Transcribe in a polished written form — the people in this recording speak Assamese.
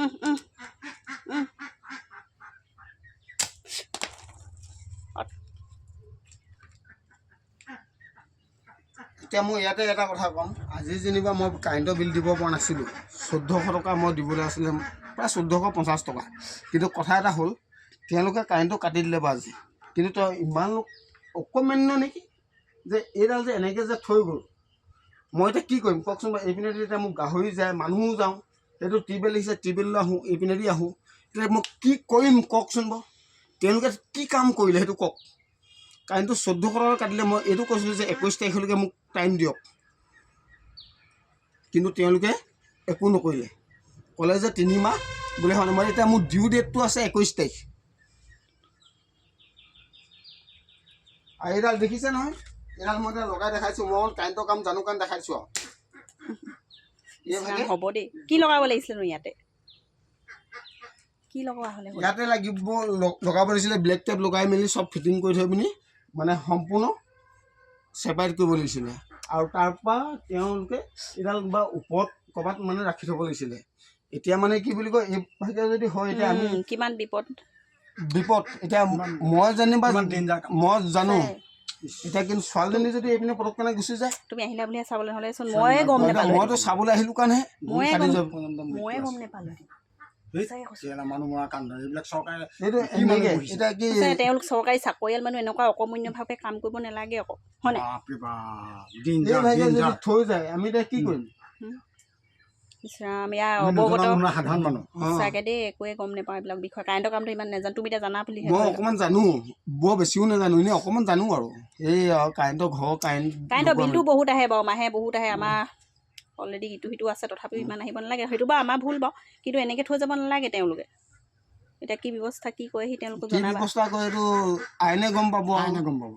উম, উম, উম। এতিয়া মই ইয়াতে এটা কথা ক'ম, আজি যেনিবা মই কাৰেণ্টৰ বিল দিব পৰা নাছিলোঁ, 1400 টকা মই দিবলৈ আছিলে, প্ৰায় 1450 টকা। কিন্তু কথা এটা হ'ল, তেওঁলোকে কাৰেণ্টটো কাটি দিলে বাৰু আজি, কিন্তু তেওঁ ইমান অকমান্য নেকি যে এইডাল যে এনেকৈ যে থৈ গ'ল। মই এতিয়া কি কৰিম কওকচোন বাৰু? এইপিনেদি এতিয়া মোক গাহৰি যায়, মানুহো যাওঁ, সেইটো টিউবৱেল আহিছে, টিউবৱেললৈ আহোঁ, এইপিনেদি আহোঁ। এতিয়া মই কি কৰিম কওকচোন বাৰু? তেওঁলোকে কি কাম কৰিলে সেইটো কওক। কাৰেণ্টটো 1400 টকা কাটিলে, মই এইটো কৈছিলোঁ যে 21 তাৰিখলৈকে মোক টাইম দিয়ক, কিন্তু তেওঁলোকে একো নকৰিলে। ক'লে যে 3 মাহ বোলে হোৱা নাই। মই এতিয়া মোৰ ডিউ ডেটটো আছে 21 তাৰিখ। আৰু এইডাল দেখিছে নহয়, এইডাল মই এতিয়া লগাই দেখাইছোঁ, মই কাৰেণ্টৰ কাম জানো কাৰণে দেখাইছোঁ আৰু। এই ভাগে হ'ব দেই, কি লগাব লাগিছিলেনো ইয়াতে? কি লগোৱা হ'লে হ'ল? ইয়াতে লাগিব লগাব লাগিছিলে ব্লেক টেপ লগাই মেলি চব ফিটিং কৰি থৈ পিনি মানে সম্পূৰ্ণ ছেপাৰেট কৰিব লাগিছিলে। আৰু তাৰপৰা তেওঁলোকে এইডাল বা ওপৰত ক'ৰবাত মানে ৰাখি থ'ব লাগিছিলে। এতিয়া মানে কি বুলি কয়, এই ভাগে যদি হয় এতিয়া আমি কিমান বিপদ, বিপদ। এতিয়া মই যেনিবা কিমান danger কাম। মই জানো সঁচাই। এতিয়া, কিন্তু ছোৱালীজনী যদি এইপিনে পটককেনে গুচি যায়, তুমি আহিলা বুলিহে চাবলৈ, নহ'লেচোন ময়ে গম মই নেপালোঁ। মইতো চাবলৈ আহিলোঁ কাৰণেহে ময়ে কাটি গম যাব। ময়ে গম নেপালোঁ। ধেই, সঁচাকে কৈছোঁ। কেলা মানুহ মৰা কাণ্ড, এইবিলাক চৰকাৰে সেইটো কি মানুহ এনেকে বহিছে? এতিয়া কি সঁচাকে তেওঁলোক চৰকাৰী চাকৰিয়াল মানুহ, এনেকুৱা অকৰ্মণ্যভাৱে কাম কৰিব নালাগে আকৌ, হয় নাই? বাপৰে বাপ, এই ডেঞ্জাৰ, ভাগে যদি ডেঞ্জাৰ। থৈ যায় আমি এতিয়া কি কৰিম? ইছ ৰাম, ইয়াৰ আমি অৱগত নজনা নুশুনা সাধাৰণ মানুহ। সঁচাকে দেই, একোৱে গম নেপাওঁ এইবিলাক বিষয়ে। কাৰেণ্টৰ কামটো ইমান নাজানো, তুমি এতিয়া জানা বুলিহে মই ধৰি লোৱা। অকণমান জানো, বৰ বেছিও নাজানো, এনেই অকণমান জানো আৰু। এই আৰু কাৰেণ্টৰ ঘৰৰ কাৰেণ্ট কাৰেণ্টৰ লগোৱা বিলটো বহুত আহে বাৰু, মাহে বহুত আহে। আমাৰ অলৰেডি ইটো সিটো আছে, তথাপিও ইমান আহিব নালাগে। সেইটো বাৰু আমাৰ ভুল বাৰু, কিন্তু এনেকৈ থৈ যাব নালাগে তেওঁলোকে। এতিয়া কি ব্যৱস্থা কি কৰে সি তেওঁলোকক কি জনাবা। ব্যৱস্থা কৰে এইটো আইনে গম পাব আৰু। আইনে গম পাব।